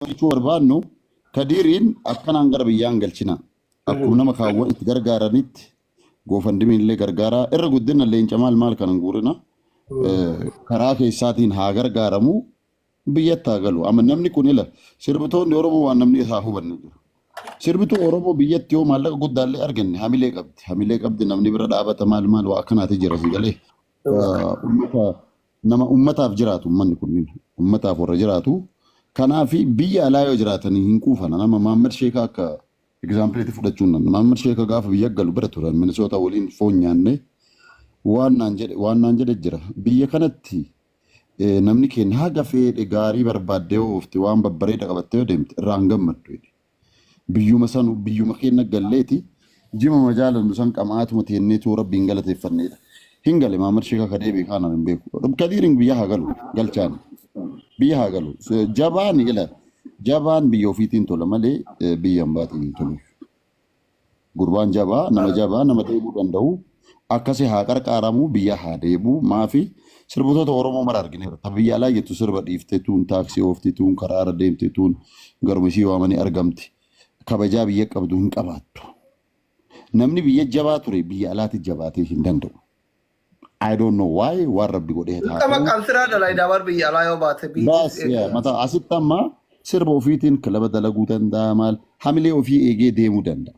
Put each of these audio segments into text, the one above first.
Jechuu barbaannu, Kadiiriin akkanaan gara biyyaan galchina. Akkuma nama kaawwan itti gargaaranitti GoFundMe illee gargaaraa, irra guddina leenca maal maal kanan guurina, karaa keessaatiin haa gargaaramu, biyyatti haa galu. Amma namni kun ila sirbitoonni Oromoo waan namni isaa hubanne jiru. Sirbituu Oromoo biyyatti yoo maallaqa guddaallee arganne hamilee qabdi. Hamilee qabdi, namni bira dhaabata, maal maal waa akkanaati jira si galee. Uummata nama ummataaf jiraatu, ummanni kunniin ummataaf warra jiraatu. Kanaaf biyya alaa yoo jiraatanii hin quufana. Nama Mahammad Sheekaa akka exampleitti fudhachuun nan Mahammad Sheekaa gaafa biyya galu bira turan Minisoota waliin foon nyaanne, waan naan jedhe jira. Biyya kanatti namni keenya haga fedhe gaarii barbaaddee yoo oofte, waan babbareeda qabattee yoo deemte irraa hin gammaddu jedhe. Biyyuma sanu biyyuma keenya galleeti jima majaalannu san qamaatuma teenneetu rabbiin galateeffanneedha. Hin gale Mahammad Sheekaa ka deebi'e kaanaan hin beeku. Kadiiriin biyya haa galu, galchaan biyya haa galu. Jabaan ila jabaan biyya ofiitiin tola malee biyya hambaatiin hin tolu. Gurbaan jabaa, nama jabaa, nama deebuu danda'u akkasii haa qarqaaramu, biyya haa deebu. Maafi sirbitoota Oromoo mara argineera. Ta biyya alaa jettu sirba dhiiftee, tuun taaksii oofti, tuun karaara deemte, tuun garuma ishii waamanii argamti. Kabajaa biyya qabdu hin qabaattu. Namni biyya jabaa ture biyya alaatti jabaatee hin danda'u. I don't know why, waan rabbi godhee haa Dirqama ta'u. Qansiraa dalaydaa bar biyya alaa yoo baate Baas biyyi. Yaa mata asitti amma sirba ofiitiin kilaba dalaguu danda'a, maal hamilee ofii eegee deemuu danda'a.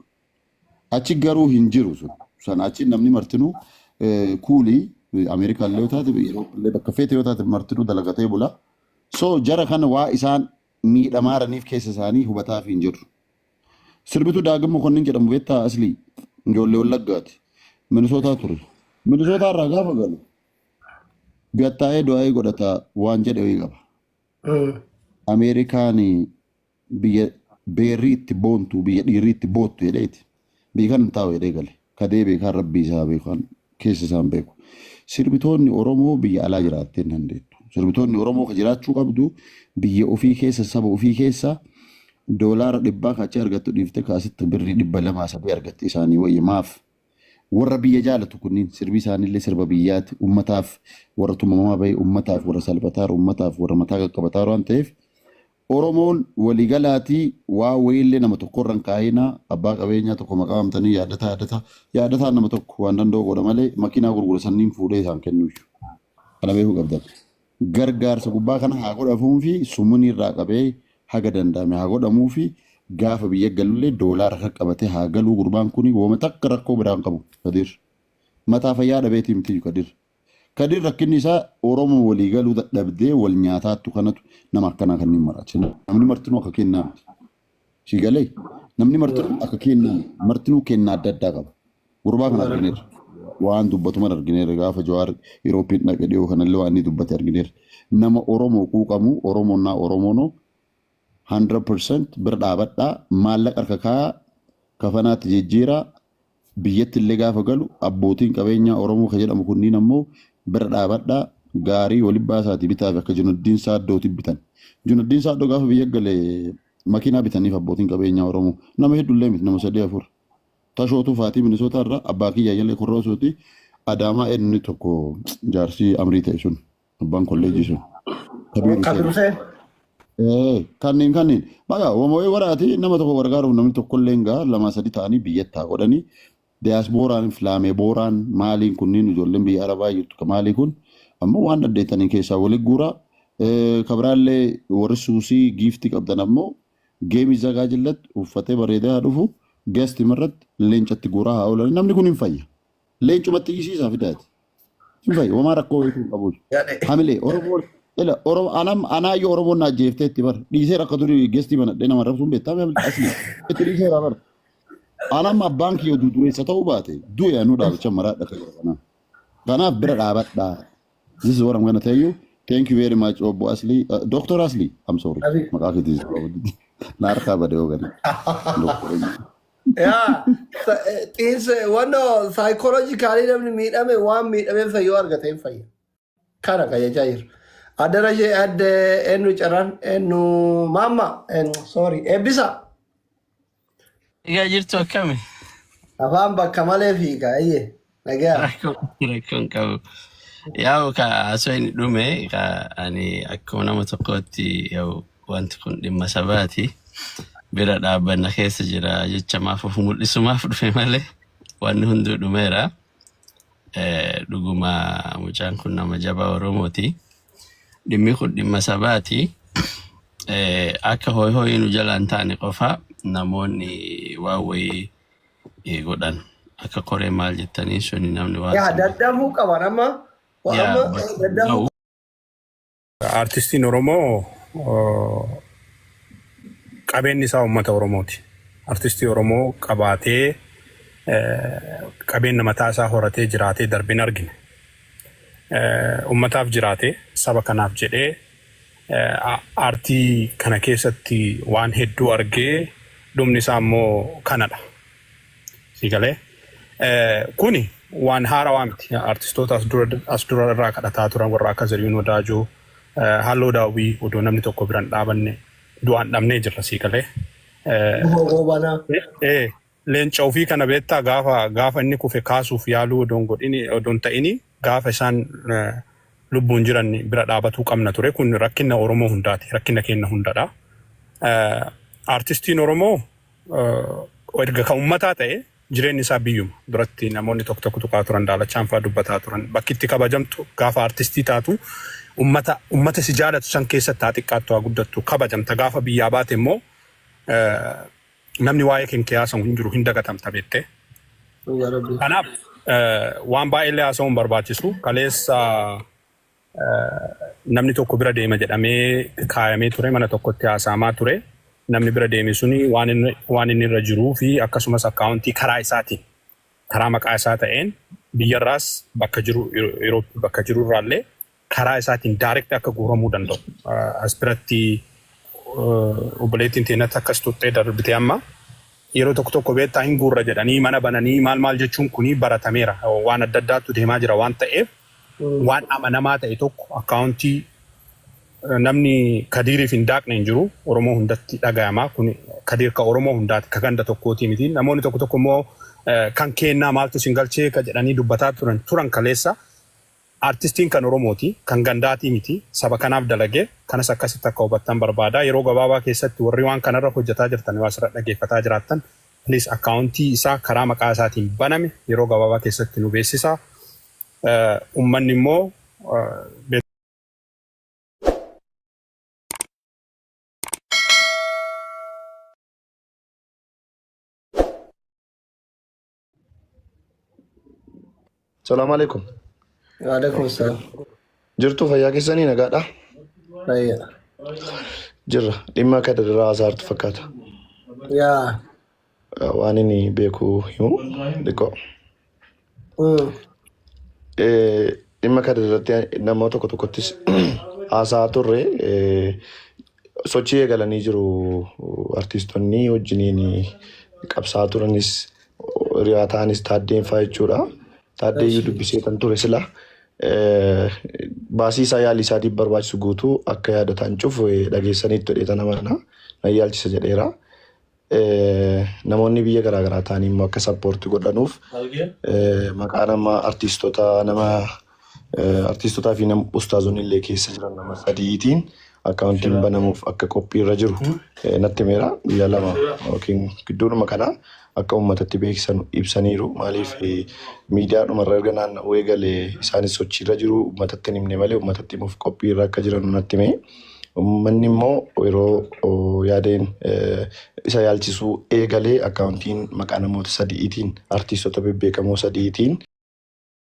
Achi garuu hin jiru sun. Sana achi namni martinuu kuulii Ameerikaa illee yoo taate, Yeroo illee bakka feete yoo taate martinuu dalagatee bula. So jara kana waa isaan miidhamaaraniif keessa isaanii hubataaf hin jiru. Sirbituu Daagim Mokonnin jedhamu beektaa, Aslii? Ijoollee Wallaggaati. Minisootaa ture. Minisootaa irraa gaafa galu gattaa'ee du'aa'ee godhata, waan jedhe wayii qaba. Ameerikaan biyya beerri itti boontu, biyya dhiirri itti boottu jedheeti. Biyya kana hin taa'u jedhee gale. Ka deebi'e kan rabbii isaa beeku, kan keessa isaan beeku. Sirbitoonni Oromoo biyya alaa jiraattee hin dandeettu. Sirbitoonni Oromoo ka jiraachuu qabdu biyya ofii keessa, saba ofii keessa. Doolaara 100 kaachee argattu dhiiftee kaasitti birrii 200 3 argatte isaanii wayya. Maaf? Warra biyya jaalatu kunniin sirbi isaaniillee sirba biyyaati. Ummataaf warra tumamaa bahe, ummataaf warra salphataaru, ummataaf warra mataa qaqqabataaru waan ta'eef, Oromoon waliigalaatii waa wayiillee nama tokkorra hin kaa'inaa. Abbaa qabeenyaa tokko maqaa waamtanii yaadataa yaadataa yaadataa, nama tokko waan danda'u godha malee makiinaa gurgura sanniin fuudhee isaan kennuuyyu. Kana beekuu qabdan. Gargaarsa gubbaa kana haa godhamuu fi sumunii irraa qabee haga danda'ame haa godhamuu fi gaafa biyya galullee doolaara akka qabatee haa galuu. Gurbaan kuni wooma takka rakkoo biraan qabu Kadir. Mataa fayyaa dhabeetii miti Kadir. Kadir rakkinni isaa Oromoo walii galuu dadhabdee wal nyaataattu kanatu nama akkanaa kanneen maraacha. Namni martinuu akka kennaa miti. Si galee, namni martinuu akka kennaa miti. Martinuu kennaa adda addaa qaba. Gurbaa kana argineerra. Waan dubbatu mana argineerra, gaafa Jawaar Yuroopiin dhaqe dhiyoo kanallee waan inni dubbate argineerra. Nama Oromoo quuqamu, Oromoon naa Oromoonoo 100% bira dhaabadhaa, maallaqa harka kaayaa, kafanaatti jijjiiraa, biyyatti illee gaafa galu abbootiin qabeenyaa Oromoo kan jedhamu kunniin ammoo bira dhaabadhaa, gaarii waliin baasaatii bitaaf akka Junaddiin Saaddootti bitan. Junaddiin Saaddoo gaafa biyya gale makiinaa bitaniif abbootiin qabeenyaa Oromoo, nama hedduullee miti, nama sadii afur. Tashootuu Faatii Minisootaa irraa, abbaa kiyya jalee korroosuuti, Adaamaa inni tokko jaarsii amrii ta'e sun, abbaan kolleejii sun. Kabiir Kabir Hussein. Hussein. Kanneen baga wamawee waraati nama tokko gargaaruuf namni tokkollee hin gaha, lama sadi ta'anii biyyatti haa godhanii. Diyaaspooraan filaamee booraan maaliin kunniin ijoolleen biyya arabaa jirtu ka maalii kun ammoo waan dandeettanii keessaa walitti guuraa. Kabiraallee warri suusii giiftii qabdan ammoo geemii zagaa jillatti uffatee bareedee haa dhufu, guest irratti leencatti guuraa haa oolan, namni kun hin fayya. Leencumatti iyyisiisaa fidaati. Hin fayya, homaa rakkoo wayituu hin qabu. Gadhe. Hamilee Oromoon ila Oromoo anam anaayyoo Oromoon na ajjeefteetti bar dhiisee rakka durii guestii banadhee nama arrabsuun beektaa asli itti dhiiseera bar. Anam abbaan kiyya dureessa ta'uu baate du'e anuu dhaabicha maraa dhaka jira kanaaf. Kanaaf bira dhaabadhaa. This is what I'm gonna tell you. Thank you very much, Obbo Asli. Dr. Asli, I'm sorry. Abi. Maqaa keetii na harkaa bade yoo gani. Dr. Yaa xiinsa wannoo psychologically namni miidhame waan miidhameef fayyoo argate hin fayya. Kana kan jechaa jiru. Adda rashee adde eenyu carraan eenyu maamma, sorry, eebbisa. Egaa jirtu, akkami? Afaan bakka malee fiiga ayyee nagaa. Rakkoon qabu. Yaa'u ka osoo inni dhume ka ani akkuma nama tokkootti yaa'u Wanti kun dhimma sabaati. Bira dhaabbanna keessa jira jecha maaf of mul'isumaaf dhufe malee wanni hunduu dhumeera. Dhuguma mucaan kun nama jabaa Oromooti. Dhimmi kun dhimma sabaati. Akka hooyi hooyi nu jalaan hin taane qofa namoonni waan wayii godhan. Akka koree maal jettanii suni namni waan Yaa sana. daddafuu qaban amma Yaa amma bakka daddafuu ga'u. Artistiin Oromoo qabeenyi isaa uummata Oromooti. Artistii Oromoo qabaatee qabeenya mataa isaa horatee jiraatee darbin argine. Uummataaf jiraatee saba kanaaf jedhee aartii kana keessatti waan hedduu argee dhumni isaa immoo kanadha. Si galee kuni waan haarawaa miti. Artistoota as dura irraa kadhataa turan warra akka Zarihuun Wadaajoo, Halloo Daawwii odoo namni tokko bira hin dhaabanne du'aan dhabnee jirra si galee. Goobanaa. Leenca ofii kana beektaa gaafa inni kufe kaasuuf yaaluu odoon godhini odoon ta'ini gaafa isaan lubbuun jiran bira dhaabatuu qabna ture. Kun rakkina Oromoo hundaati. Rakkina keenya hundadha. Artistiin Oromoo erga kan uummataa ta'e jireenyi isaa biyyuma. Duratti namoonni tokko tokko tuqaa turan, daalachaan fa'aa dubbataa turan. Bakki itti kabajamtu gaafa artistii taatu ummata si jaalatu san keessatti haa xiqqaattu haa guddattu kabajamta. Gaafa biyyaa baate immoo namni waa'ee kee haasawu hin jiru, hin dagatamta beektee. Dhugaa Rabbii. Kanaaf waan baay'eellee haasa'uun hin barbaachisu. Kaleessa namni tokko bira deema jedhamee kaayamee ture, mana tokkotti haasa'amaa ture. Namni bira deeme suni waan inni irra jiruu fi akkasumas akkaawuntii karaa isaatiin karaa maqaa isaa ta'een biyyarraas bakka jiru yeroo bakka jiru irraallee karaa isaatiin direct akka guuramuu danda'u. As biratti obboleettiin teenyatti akkas tuqxee darbite. Amma yeroo tokko tokko beektaa hin guurra jedhanii mana bananii maal maal jechuun kuni baratameera. Waan adda addaatu deemaa jira waan ta'eef waan amanamaa ta'e tokko akkaawuntii namni Kadiiriif hin daaqne hin jiru. Oromoo hundatti dhagayama. Kun Kadiir ka Oromoo hundaati, ka ganda tokkooti miti. Namoonni tokko tokko immoo kan kennaa maaltu isin galchee ka jedhanii dubbataa turan kaleessa. Artistiin kan Oromooti, kan gandaatii miti, saba kanaaf dalage, kanas akkasitti akka hubattan barbaada. Yeroo gabaabaa keessatti warri waan kanarra hojjetaa jirtan yoo asirra dhageeffataa jiraattan, please akkaawuntii isaa karaa maqaa isaatiin baname yeroo gabaabaa keessatti nu beeksisa. Uummanni immoo Salaamu alaikum. Waalaikum salaam. Jirtu, fayyaa keessanii, nagaadha? Fayyaa. Jirra. Dhimma Kadir haasaartu fakkaata. Yaa. Waan inni beeku himu xiqqoo. Dhimma Kadir irratti namoota tokko tokkottis haasaa turre. Sochii eegalanii jiru artiistonni wajjiniin qabsaa turanis hiriyaa ta'anis, Taaddeen fa'aa jechuudha. Taaddee iyyuu dubbisee kan ture sila. Baasii isaa yaalii isaatiif barbaachisu guutuu akka yaadataan cufu dhageessaniitti jedhee nama na yaalchisa jedheera. Namoonni biyya garaagaraa ta'anii immoo akka support godhanuuf maqaa nama artiistota nama artiistotaa fi nama ustaazonni illee keessa jiran nama sadiitiin akkaawuntiin banamuuf akka qophii irra jiru natti himeera. Guyyaa 2 yookiin gidduudhuma kana akka uummatatti beeksisan ibsaniiru. Maaliif miidiyaadhuma irra erga naanna'uu eegalee isaanis sochii irra jiru, uummatatti hin himne malee uummatatti himuuf qophii irra akka jiran natti hime. Uummanni immoo yeroo yaadeen isa yaalchisuu eegalee akkaawuntiin maqaa namoota sadiitiin, artiistota bebbeekamoo sadiitiin.